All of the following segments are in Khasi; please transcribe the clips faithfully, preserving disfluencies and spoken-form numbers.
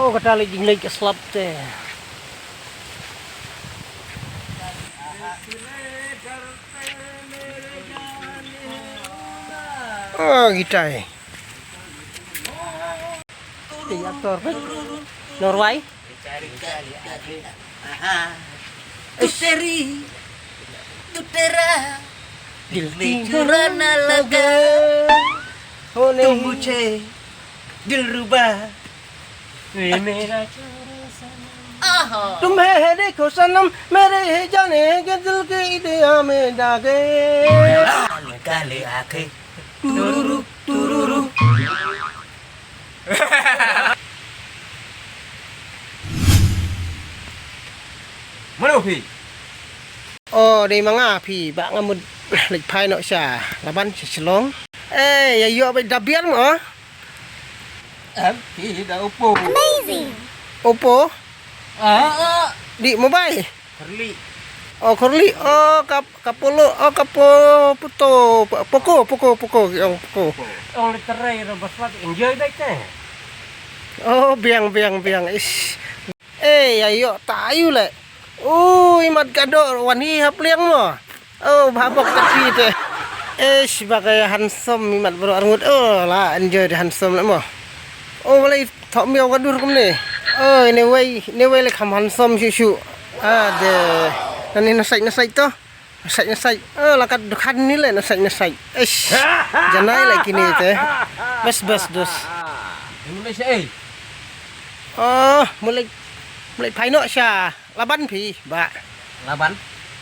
Oh, kata leh jingleh ka slap te. Oh, gitai. Te actor pe. Norway. Aha. Ish. Tuteri, tutera, dil mein churana laga. Hone. Tum mujhe, dilruba. ये मेरा चोर सनम। आहा। तुम्हें है देखो सनम, मेरे है जाने के दिल के इतिहा में दागे। निकाले आंखें, टुरुरु, टुरुरु। Mano phi? Oh, dei ma nga phi, ba nga mut leit phai noh sha Laban sha Shillong. Eh, ïa ïoh beit da biang mo. Em, phi da Oppo. Amazing. Oppo? Ah, ah. Di mobile? Khyrlih. Oh, khyrlih. Oh, ka, ka Polo. Oh, ka Po-, Poto. Poco, Poco, Poco. Ong Poco. Ong literai ro baswat enjoy beit te. Oh, biang, biang, biang. Ish. Eh, ïa ïoh ta aïu leh. Ui, mat ka doh wan hi ha pliang mo. Oh, bha bok ka ti te. Eh, shi ba ka handsome, imat bro arngut. Oh, la enjoy de handsome leh mo. Oh, balei thoh miaw ka dur kumne. Oh, anyway, anyway leh kham handsome shu shu. Ah, de. Nani na sait na sait to. Nasait nasait. Oh, la kat dukhan ni leh nasait nasait. Eish. Janai leh kine te. Bes bes dos. Indonesia eh. Oh, mulai mulai phai noh sha Laban phi, ba. Laban.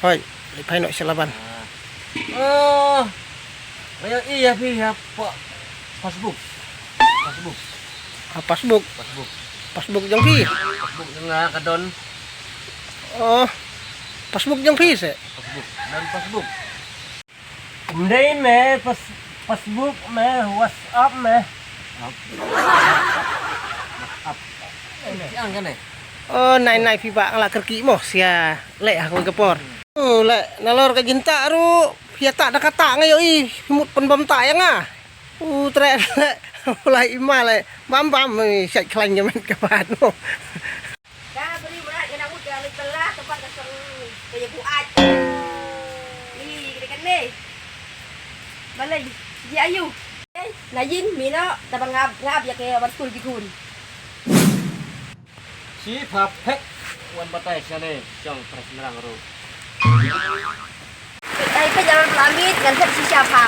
Hoi, mulai phai noh sha Laban. Oh. Ayo iya phi ya pa-, passbook. Passbook. Ah, passbook. Passbook. Passbook jong phi. Passbook jong nga ka don. Oh. Passbook jong phi se. Passbook. Don passbook. Ndei me pas-, passbook me WhatsApp me. Siang kan eh? Oh, nai nai phi ba nga la kyrkieh mo sia leh ha kawei ka por. Oh, leh nalor ka jingtah ruh phi ïatah da kata nga ïohi phi mut pynbam tah ïa nga. U treh leh u la i ma leh bam bam, eh, shait khlaiñ ka met ka ban mo. Ka bri mrad ka na mut ka leit bylla tempat ka song ka ïa buaid. Ih, ka dei kane. Balei? Ji ayu. Eh, na yin mino da ba ngap ngap ïa ka wan skul ki khun. Shi pha phet wan batai shane shong pres nrang ru. Ai phet ïa wan plamit ngan phet shisha pha.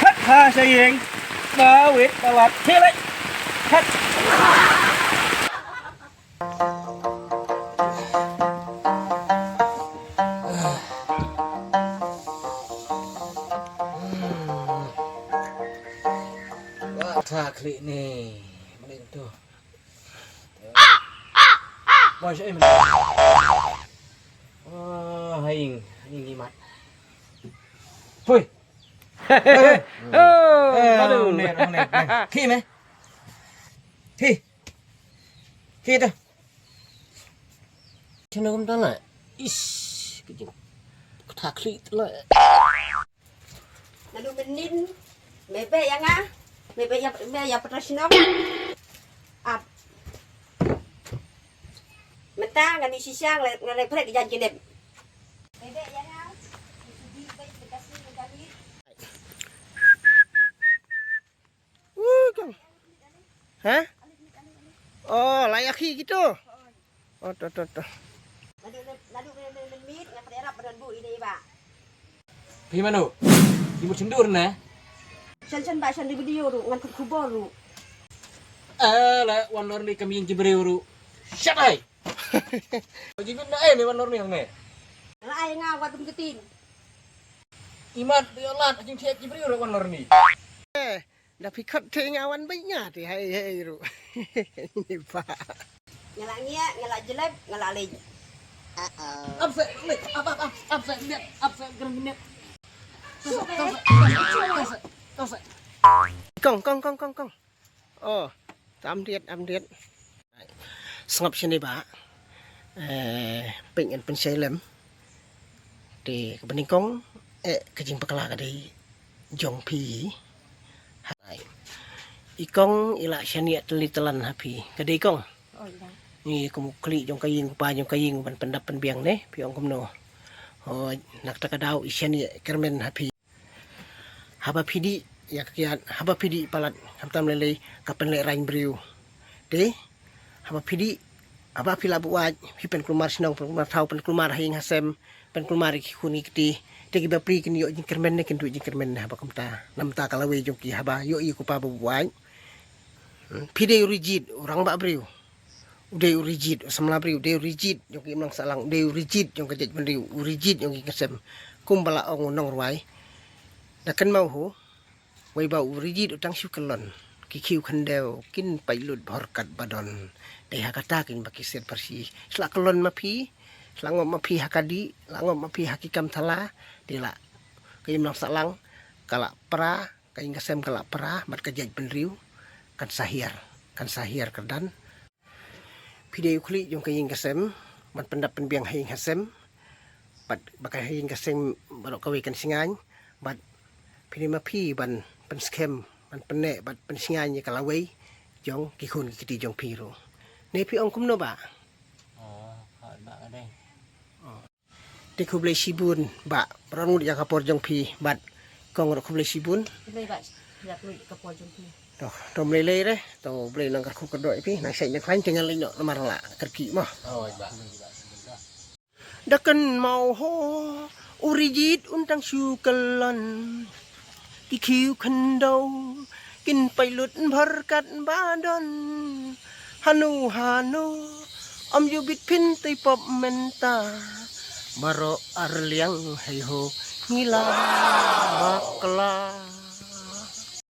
Phet pha sha ïing. Ba wit ba wat khie leh. Phet. Wa tha khlieh ni. Malin tu. Wa sha im. Oh, haing, haing imat. Hui. Oh, madu. Khi me? Khi. Khi ta. Chano kum ta la. Is, ka jing. Ka tha khlieh ta la. Naduh mynnin me beh ïa nga, me beh ïa, me ïa pyntrei shnong. Ap. Mynta ngan ïa shisha nga leh, nga leh pret ïa jaiñ ki nep. Me beh ïa nga. Ui kong. Ha? Oh, la ïa khi kito. Oh, to, to, to. Naduh, naduh, naduh, naduh, naduh, naduh, naduh, naduh, naduh, naduh, naduh, naduh, naduh, naduh, naduh. Phi mano? Ki mut shendur ne? Shen shen ba shen di video ruh, ngan kut khubor ruh. Eh, la wan lor ni kami ki briew ruh. Shat ai. Ji bin na eh me wan lor ni ne. La ai nga wat dum ketin. Imat bi olat jing thiat ki briew ruh wan lor ni. Eh. Da phi khot te nga wan beit nga te hai hai ru. Ni ba. Nga la ngiah, nga la jelep, nga la leit. Ap se leit, ap ap ap ap se leit, ap se gereng leit. Kong kong kong kong kong. Oh, tam diet am diet. Sngap shane ba. Eh, pyngan pynshai lem. Te kaba nyngkong, eh, ka jingpakla ka dei jong phi. Hai. I kong i la shaniah tylli tylan ha phi. Ka dei kong? Oi, da. Ni kum u khlieh jong ka ïing, u pa jong ka ïing, ban pyndap pynbiang ne, phi ong kumno? Hooid, na kata ka daw i shaniah kyrmen ha phi. Haba phi dih ïa ka kiad, haba phi dih palat, khamtam lei lei ka pynlehrain briew. Te haba phi dih, haba phi la buaid, phi pynkulmar shnong, pynkulmar thaw, pynkulmar ha ïing ha sem, pynkulmar ïa ki khun ki kti. Te ki bapli kin ïoh jingkyrmen ne, kin duh jingkyrmen ne haba kumta? Namar ka lawei jong ki haba ïoh ïa u pa ba buaid. Hmm, phi dei u ri jied, u rangbah briew. U dei u ri jied, u samla briew, u dei u ri jied jong ki imlang sahlang, u dei u ri jied jong ka jaitbynriew, u ri jied jong ki ïing ki sem. Kumba la ong u nongrwai. Da kynmaw ho, wei ba u ri jied u tang shu kyllon, ki khiew khyndew kin pait lut bhor katba don. Dei ha kata kein ba ki siat pharshi. Shu la kyllon ma phi, shu la ngop ma phi ha ka dih, la ngop ma phi ha ki kam thala, te la ka imlang sahlang ka la pra, ka ïing ka sem ka la pra, bad ka jaitbynriew kan sa hiar, kan sa hiar kyrdan. Phi dei u khlieh jong ka ïing ka sem, ban pyndap pynbiang ha ïing ha sem, bad ba ka ïing ka sem baroh kawei kan shngaiñ, bad phi dei ma phi ban pynskhem, ban pynneh bad pynsngaiñ ïa ka lawei jong ki khun ki kti jong phi ruh. Ne phi ong kumno bah? Oh, hooid bah, ka dei. Te khublei shibun bah, baroh ngut ïa ka por jong phi, bad kong ruh khublei shibun. Khublei bah, ïa ka por jong phi. To, to ym lei lei re, to U Blei un nang kyrkhu kyrdoh ïa phi, nang shait nang khlaiñ, te ngan leit noh namar la kyrkieh mo. Oh, bah. Da kynmaw ho, u ri jied un tang shu kyllon, ki khiew khyndew kin pait lut bhor katba don. Hano hano, ym ju bit phin tei pop mynta, baroh arliang hei ho, ngi la bakla.